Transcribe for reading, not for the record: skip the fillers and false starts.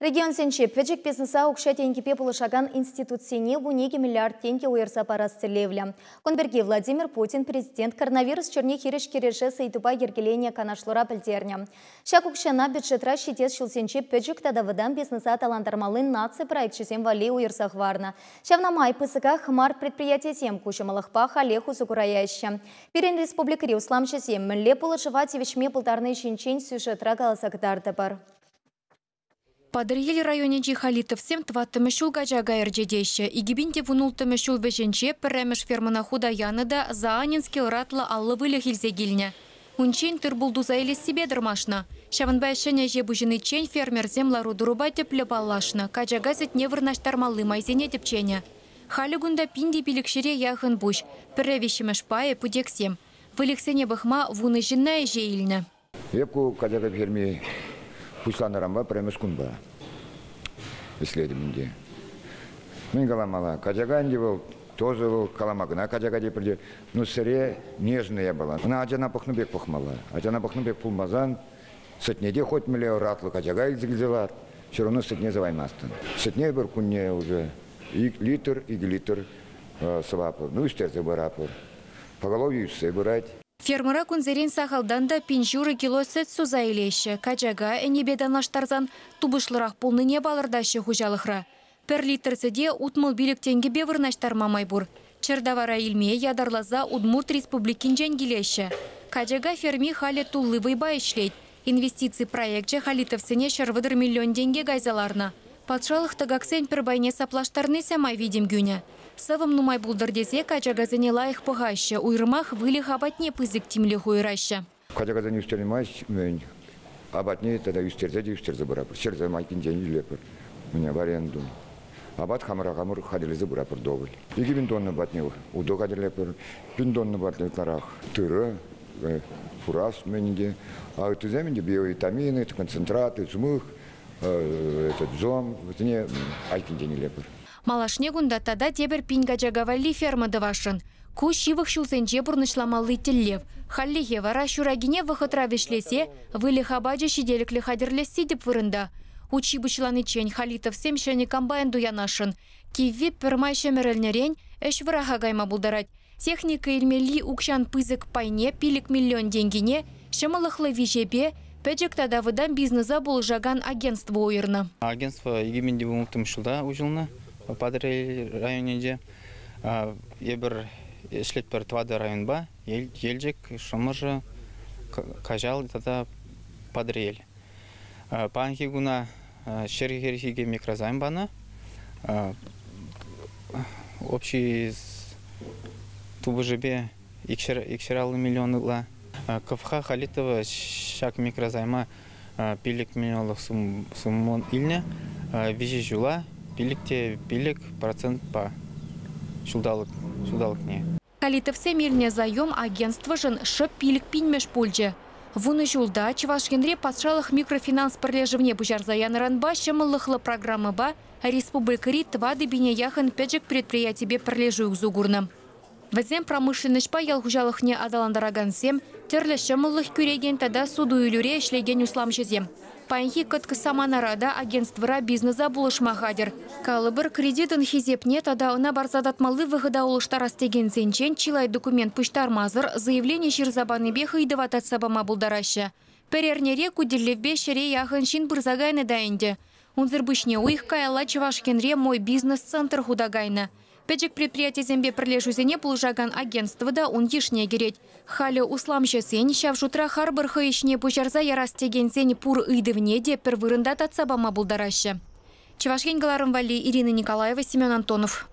Регионсенче пӗчӗк бизнеса укҫа-тенкӗпе пулӑшакан институтсене 12 миллиард тенкӗ уйӑрса парас тӗллевлӗ. Кун пирки Владимир Путин президент коронавирус чирне хирӗҫ кӗрешес ыйтупа йӗркеленӗ канашлура пӗлтернӗ. Ҫак укҫана бюджетра ҫитес ҫулсенче пӗчӗк тата вӑтам бизнеса аталантармалли наци проекчӗсем валли уйӑрса хӑварнӑ. Ҫавна май пысӑках мар предприятисем ку ҫӑмӑллӑхпа халех усӑ кураяҫҫӗ. Пирӗн республикӑри усламҫӑсем мӗнле пулӑшӑва тивӗҫме пултарни ҫинчен сюжетра каласа кӑтартӑпӑр. Патӑрьел районӗнчи Халитовсем тӑваттӑмӗш ҫул качака ӗрчетеҫҫӗ. 2016 ҫул вӗҫӗнче пӗрремӗш фермӑна хута янӑ та Заанински ӑратлӑ 50 выльӑх илсе килнӗ. Унччен тыр-пул туса илессипе тӑрмашнӑ. Ҫавӑнпа ҫӗнӗ ӗҫе пуҫӑниччен фермерсем лару-тӑрупа тӗплӗ паллашнӑ, качака сӗтне вырнаҫтармалли майсене тӗпченӗ. Халӗ кунта 1500 яхӑн пуҫ, пӗрре виҫҫӗмӗш пайӗ путексем. Выльӑхсене пӑхма вунӑ ҫынна ӗҫе илнӗ. Эп ку качака ферми пуҫланӑранпа пӗрремӗш кунпа ӗҫлетӗм ӗнтӗ. Мӗн каламалла, качака ӗнтӗ вӑл, тоже вӑл калама кӑна качака тепӗр те, ну сӗре нежная япала. Ӑна ачана пӑхнӑ пек пӑхмалла. Ачана пӑхнӑ пек пулмасан сӗтне те хоть мӗнле ӑратлӑ качака илсе килсе ларт, все равно сӗтне сӑваймастӑн. Сӗтне пӗр кунне уже литр, 2 литр сӑвапӑр, ну ӳстерсе пыратпӑр. Поголовье ӳссе пырать. Фермӑра кунсерен сахалтан та 1500 кило сӗт суса илеҫҫӗ. Качака ӗнепе танлаштарсан тупӑшлӑрах пулнине палӑртаҫҫӗ хуҫалӑхра. Пӗр литр сӗте 65 тенкӗпе вырнаҫтарма май пур. Чӗр тавара илме ятарласа Удмурт Республикинчен килеҫҫӗ. Качака ферми халӗ тулли вӑйпа ӗҫлет. Инвестици проекчӗ Халитовсене 130 миллион тенке кайса ларнӑ. Патшалӑх тӑкаксен пӗр пайне саплаштарни самай витӗм кӳнӗ. Сӑвӑм нумай пултӑр тесе качакасене лайӑх пӑхаҫҫӗ, уйрӑмах выльӑх апатне пысӑк тимлӗх уйӑраҫҫӗ. Качакасене ӳстернӗ май апатне тата ӳстерсе те ӳстерсе пыратпӑр. Ҫӗрсе майкинчен илетпӗр. Мӗне в аренду. Апат хамӑра хамӑр хатӗрлесе пыратпӑр доволь. 2000 тонна патне утӑ хатӗрлетпӗр, 1000 тонна патне ытларах тырӑ, фураж мӗн те. А ыттисем ӗнтӗ биовитамины, концентраты, жмых, этот жом, вӗсене айккинчен илетпӗр. Малашне кунта тата тепӗр 1000 качака валли ферма тӑвасшӑн. Ку ҫывӑх ҫулсенче пурнӑҫламалли тӗллев. Хальлӗхе вара ҫуракине вӑхӑтра вӗҫлесе выльӑх апачӗ ҫителӗклӗ хатӗрлесси тӗп вырӑнта. Утҫи пуҫланиччен Халитовсем ҫӗнӗ комбайн туянасшӑн. Кивви пӗрмай ҫӗмӗрӗлнӗрен ӗҫ вӑраха кайма пултарать. Техника илмелли укҫан пысӑк пайне 5 миллион тенкине ҫӑмӑллӑхлӑ виҫепе пӗчӗк тата вӑтам бизнеса пулӑшакан агентство уйӑрнӑ. Агентство 2016 ҫулта уҫӑлнӑ Патӑрьел районӗнче. Эпир ӗҫлетпӗр тӑватӑ районпа: Елчӗк, Шӑмӑршӑ, Каҫал тата Патӑрьел. Паянхи куна 142 микрозайм панӑ. Общий тупӑшӗпе 250 миллион ытла. КФХ Халитова ҫак микрозайма 5 миллионлӑх сумма илнӗ. 3 ҫула 5,5%-па ҫулталӑкне. Халитовсем илнӗ заем агентствӑшӑн шӑп 5 000-мӗш пулчӗ. Вунӑ ҫулта Чӑваш Енре патшалӑх микрофинанс пӗрлешӗвне пуҫарса янӑранпа ҫӑмӑллӑхлӑ программӑпа республикӑри 4 000 яхӑн пӗчӗк предприятипе пӗрлешӳ усӑ курнӑ. Вӗсем промышленноҫпа ял хуҫалӑхне аталантаракансем, тӗрлӗ ҫӑмӑллӑх кӳрекен тата суту-илӳре ӗҫлекен усламҫӑсем. Паянхи кӑткӑс саманара та агентствӑра бизнеса пулӑшма хатӗр. Калӑпӑр, кредитӑн хисепне тата ӑна парса татмалли вӑхӑта улӑштарас текенсенчен чылай документ пуҫтармасӑр заявлени ҫырса панипех ыйтӑва татса пама пултараҫҫӗ. Пӗр эрнере ку тӗллевпе 100 яхӑн ҫын пырса кайнӑ та ӗнтӗ. Унсӑр пуҫне уйӑх каялла Чӑваш Енре «Мой бизнес-центр» хута кайнӑ. Пӗчӗк предприятисемпе пӗрлешӳсене пулӑшакан агентство та ун йышне кӗрет. Халӗ усламҫӑсен, ҫав шутра харпӑр хӑй ӗҫне пуҫарса ярас текенсен пур ыйтӑвне те пӗр вырӑнта татса пама пултараҫҫӗ. Чӑваш Ен кӑларӑм валли Ирина Николаева, Семен Антонов.